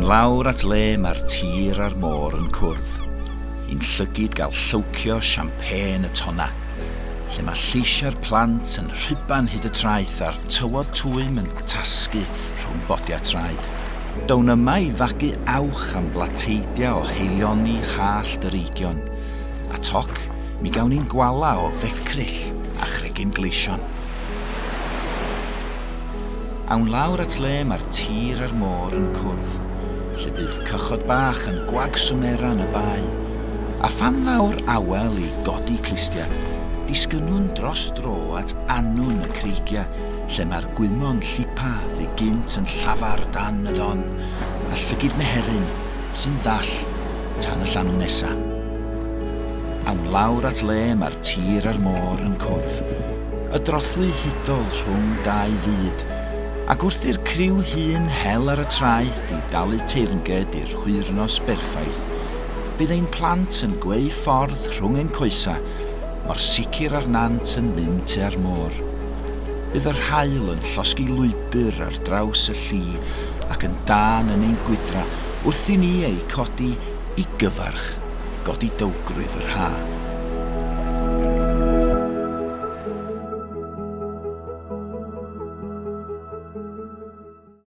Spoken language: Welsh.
Awn lawr at le mae'r tir a'r môr yn cwrdd, i'n llygid gael llowcio siampên y tonna, lle mae lleisiau'r plant yn rhuban hyd y traeth a'r tywod twym yn tasgu rhwng bodiau traed. Down yma i fagu awch am blateidiau o haelioni hallt yr eigion, a toc, mi gawn ni'n gwala o fecryll a chregyn gleision. Awn lawr at le mae'r tir a'r môr yn cwrdd, lle bydd cychod bach yn gwagswmera yn y bae, a phan ddaw'r awel i godi clustiau, disgynnwn dros dro at annwn y creigiau lle mae'r gwymon llipa fu gynt yn llafar dan y don, a llygid meheryn sy'n ddall tan y llanw nesa. Awn lawr at le mae'r tir a'r môr yn cwrdd, y drothwy hudol rhwng dau fyd, ac wrth i'r criw hŷn hel ar y traeth i dalu teyrnged i'r hwyrnos berffaith, bydd ein plant yn gweu ffordd rhwng ein coesau, mor sicr â'r nant yn mynd tua'r môr. Bydd yr haul yn llosgi lwybr ar draws y lli ac yn dân yn ein gwydra wrth i ni eu codi i gyfarch godidowgrwydd yr ha.